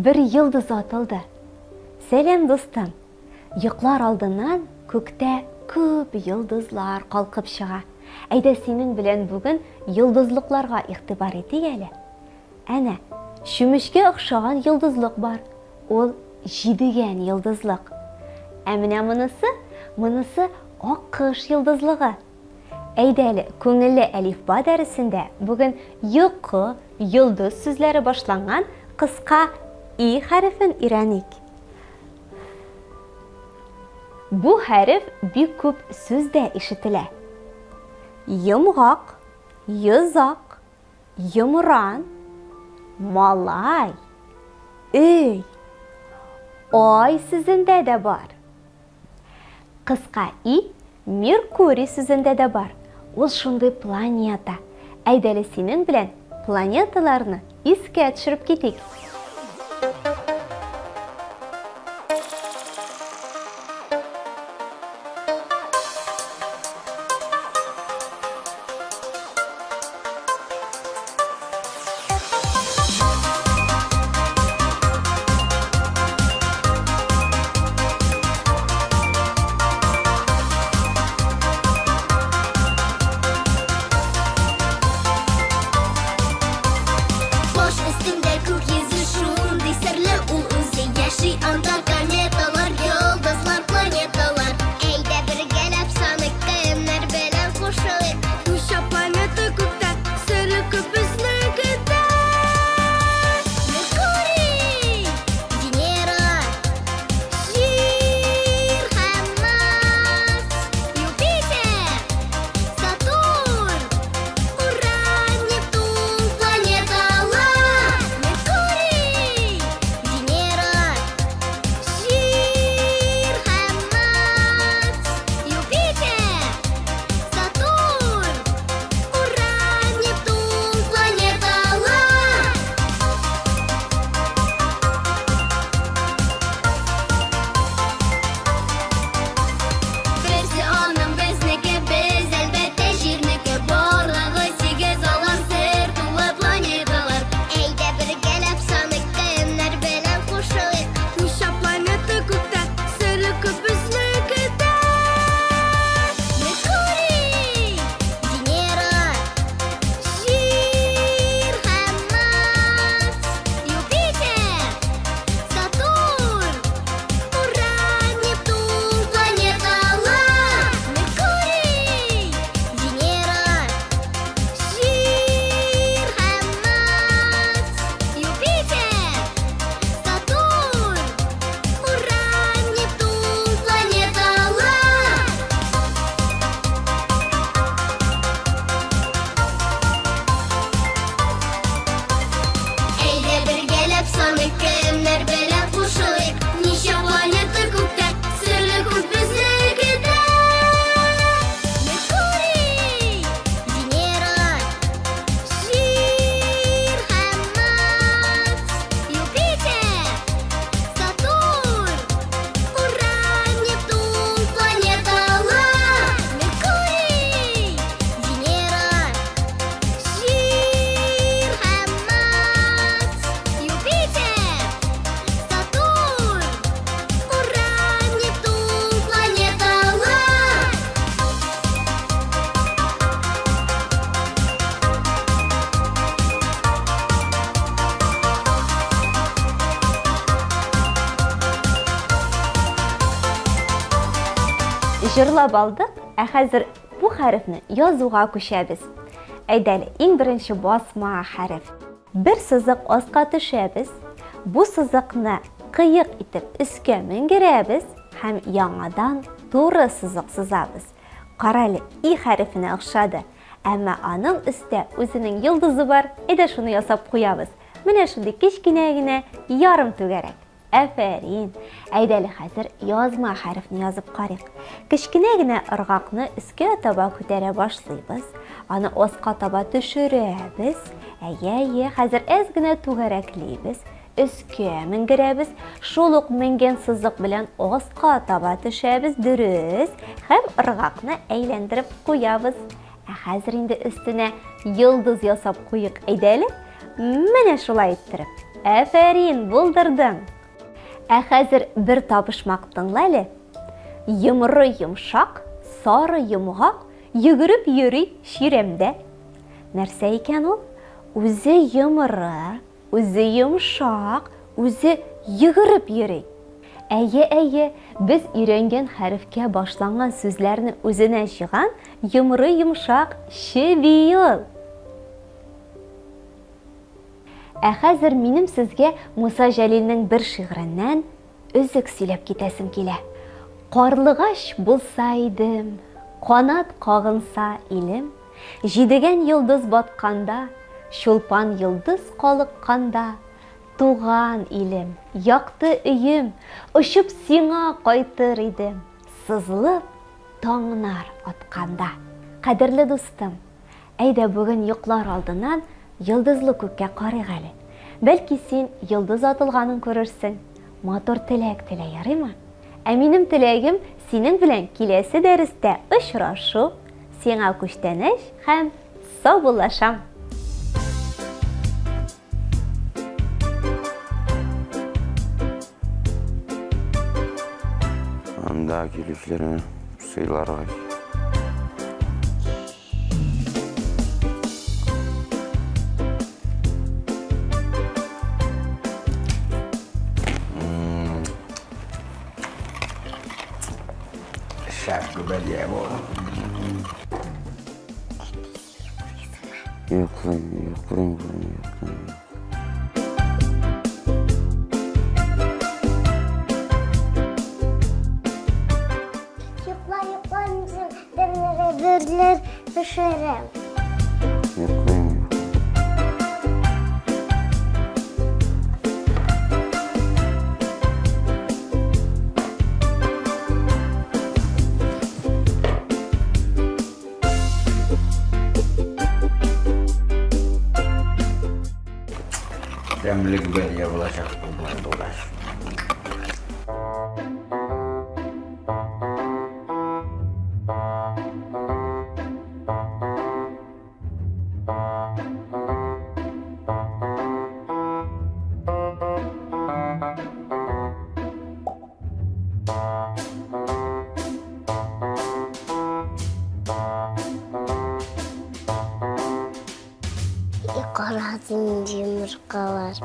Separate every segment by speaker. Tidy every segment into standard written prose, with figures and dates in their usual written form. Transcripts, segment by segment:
Speaker 1: бер йолдыз атылды. Сәлам, дустым! Йоклар алдыннан күктә күп йолдызлар калкып чыга. Әйдә синең белән бүген йолдызлыкларга игътибар итик әле. Әнә, чүмечкә охшаган йолдызлык бар. Ул җидегән йолдызлык. Ә менә монысы, монысы аккош йолдызлыгы. Әйдә әле, күңелле әлифба дәресендә бүген йокы, йолдыз сүзләре башланган кыска и хәрефен өйрәник. Бу хәреф бик күп сүздә ишетелә. Йомгак, йозак, йомран, малай, өй, ай сүзендә дә бар. Кыска и Меркурий сүзендә дә бар. Ул шундый планета. Әйдә әле синең белән планеталарны искә төшереп китик.
Speaker 2: Баш өстендә күк йөзе шундый серле, ул үзе яши анда кометалар, йолдызлар, планеталар. Әйдә бергәләп саныйк, кемнәр белән кушылыйк.
Speaker 3: Ничә планета күктә, сере күп безне көтә.
Speaker 2: Меркурий, Венера, Җир һәм Марс, Юпитер, Сатурн, Уран, Нептун, планеталар. Меркурий, Венера, Җир һәм Марс, Юпитер, Сатурн, Уран, Нептун, планеталар. Берсе аның безнеке, без әлбәттә җирнеке. Барлыгы сигез алар сер тулы планеталар. Әйдә бергәләп саныйк, кемнәр белән кушылыйк.
Speaker 3: Ничә планета күктә, сере күп безне көтә.
Speaker 2: Меркурий, Венера, Җир һәм Марс, Юпитер, Сатурн, Уран, Нептун, планеталар. Меркурий, Венера, Җир һәм Марс, Юпитер, Сатурн, Уран, Нептун, планеталар. Әйдә бергәләп саныйк, кемнәр белән кушылыйк. Ничә планета күктә, серле күк безне көтә. Меркурий, Венера, Җир һәм Марс, Юпитер, Сатурн, Уран, Нептун, планеталар. Меркурий, Венера, Җир һәм Марс, Юпитер, Сатурн, Уран, Нептун, планеталар.
Speaker 1: Җырлап алдык, ә хәзер бу хәрефне язуга күчәбез. Әйдә әле, иң беренче басма хәреф. Бер сызык аска төшәбез. Бу сызыкны кыек итеп өскә менгерәбез һәм яңадан туры сызык сызабыз. Кара әле, и хәрефенә охшады. Әмма аның өстә үзенең йолдызы бар. Әйдә шуны ясап куябыз. Менә шундый кечкенә генә ярым түгәрәк. Әфәрин! Әйдә әле хәзер язма хәрефне язып карыйк. Кечкенә генә ыргакны өскә таба күтәрә башлыйбыз. Аны аска таба төшерәбез. Әйе, әйе, хәзер әз генә түгәрәклибез. Өскә менгерәбез. Шул ук менгән сызык белән аска таба төшәбез, дөрес. Һәм ыргакны әйләндереп куябыз. Ә хәзер инде өстенә йолдыз ясап куйык. Әйдә әле. Менә шулай иттереп. Әфәрин, булдырдың! Ә хәзер бер табышмак тыңла әле. Йомры йомшак, сары йомгак йөгереп йөри чирәмдә. Нәрсә икән ул? Үзе йомры, үзе йомшак, үзе йөгереп йөри. Әйе, әйе, без өйрәнгән хәрефкә башланган сүзләрне үзенә җыйган йомры йомшак чеби ул. Ә хәзер минем сезгә Муса Җәлилнең бер шигыреннән өзек сөйләп китәсем килә. Карлыгач булса идем, канат кагынса илем, Җидегән йолдыз батканда, Чулпан йолдыз калыкканда, Туган илем, якты өем, Очып сиңа кайтыр идем, Сызылып таңнар атканда. Кадерле дустым, әйдә бүген йоклар алдыннан йолдызлы күккә карыйк әле. Бәлки син йолдыз атылганын күрерсең. Матур теләк телә, ярыймы? Ә минем теләгем синең белән киләсе дәрестә очрашу. Сиңа күчтәнәч һәм саубуллашам.
Speaker 4: Анда килүчеләрне сыйларга. Шәп гөбәдия бу. Йоклыйм, йоклыйм, йоклыйм.
Speaker 2: Йокла, йокла, мин берлер пешерәм.
Speaker 4: Йоклыйм, йоклыйм. Тәмле гөбәдия булачак бу болай булгач.
Speaker 2: И кара инде йомыркалар.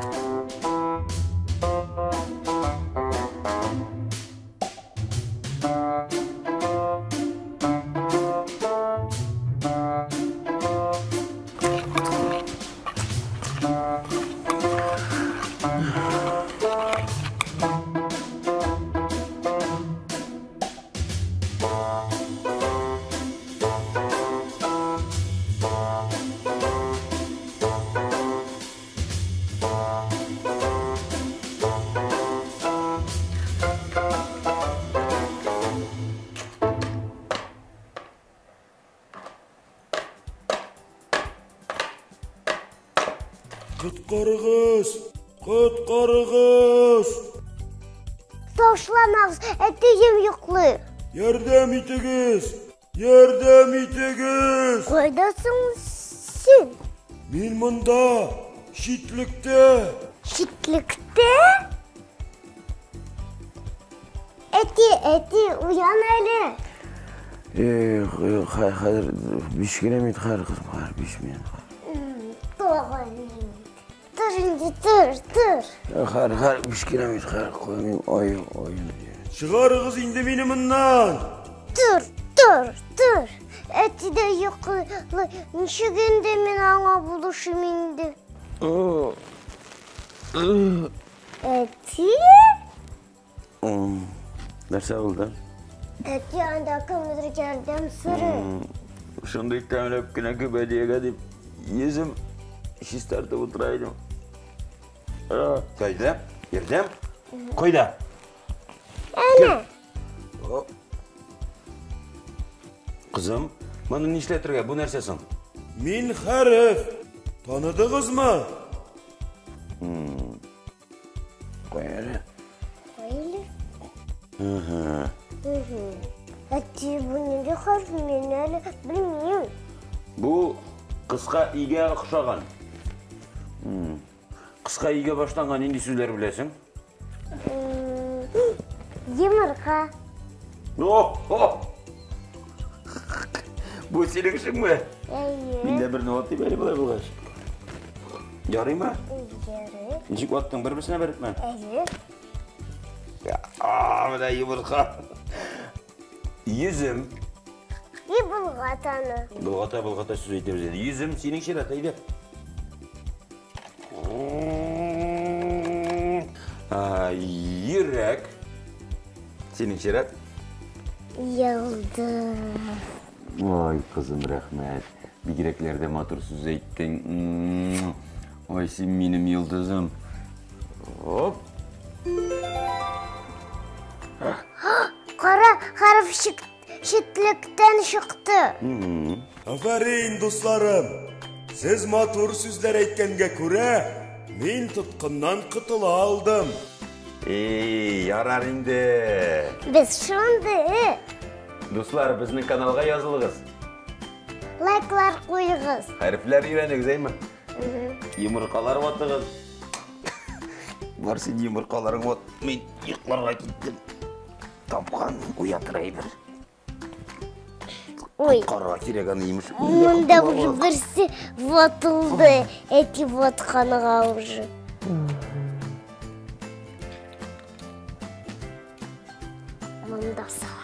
Speaker 5: Коткарыгыз! Коткарыгыз!
Speaker 2: Ташламагыз, әтием йоклый.
Speaker 5: Ярдәм итегез! Ярдәм итегез!
Speaker 2: Кайда соң син?
Speaker 5: Мин монда, читлектә.
Speaker 2: Читлектә? Әти, әти, уян әле.
Speaker 4: Юк, юк, хәзер биш кенә минут, хәзер, кызым, хәзер биш минут.
Speaker 2: Тагын минут. Тор инде, тор, тор.
Speaker 4: Хәзер, хәзер биш кенә минут, хәзер куймыйм, ой, ой.
Speaker 5: Чыгарыгыз инде мине моннан.
Speaker 2: Тор, тор, тор. Әти дә йоклый. Ничек инде мин аңа булышыйм инде? Әти?
Speaker 4: Нәрсә булды?
Speaker 2: Әти анда кемдер ярдәм сорый.
Speaker 4: Шундый тәмләп кенә гөбәдиягә дип йөзем чистартып утыра идем. Кайда? Ярдәм? Кайда?
Speaker 2: Әнә.
Speaker 4: Кызым, моны нишләтергә? Бу нәрсә соң?
Speaker 5: Мин хәреф. Таныдыгызмы?
Speaker 4: Кой әле.
Speaker 2: Кой әле. Әти, бу нинди хәреф? Мин әле белмим.
Speaker 4: Бу кыска игә охшаган. Кыска игә башланган нинди сүзләр беләсең?
Speaker 2: Йомырка.
Speaker 4: О, о! Бу синең эшеңме?
Speaker 2: Әйе.
Speaker 4: Мин дә берне ватыйм әле болай булгач. Ярыймы?
Speaker 2: Ярый.
Speaker 4: Ничек ваттың? Бер-берсенә бәрепме?
Speaker 2: Әйе.
Speaker 4: А, менә йомырка. Йөзем.
Speaker 2: И болгат аны.
Speaker 4: Болгата, болгата сүз әйтәбез инде. Йөзем синең чират, әйдә. Йөрәк. Синең чират.
Speaker 2: Йолдыз.
Speaker 4: Ой, кызым, рәхмәт. Бигрәкләр дә матур сүз әйттең. Ой, син минем йолдызым. Оп.
Speaker 2: Кара хәреф читлектән чыкты.
Speaker 5: Афәрин, дусларым! Сез матур сүзләр әйткәнгә күрә, мин тоткыннан котыла алдым.
Speaker 4: Эй, ярар инде.
Speaker 2: Без шундый.
Speaker 4: Дуслар, безнең каналга язылыгыз.
Speaker 2: Лайклар куегыз.
Speaker 4: Хәрефләр өйрәнегез, әйме? Йомыркалар ватыгыз. Бар син йомыркаларың ват. Мин йокларга киттем. Тапкан уятыр әйбер.
Speaker 2: Ой.
Speaker 4: Коткарырга кирәк аны, имеш.
Speaker 2: Монда уже берсе ватылды. Эти ватканга уже. Монда сал.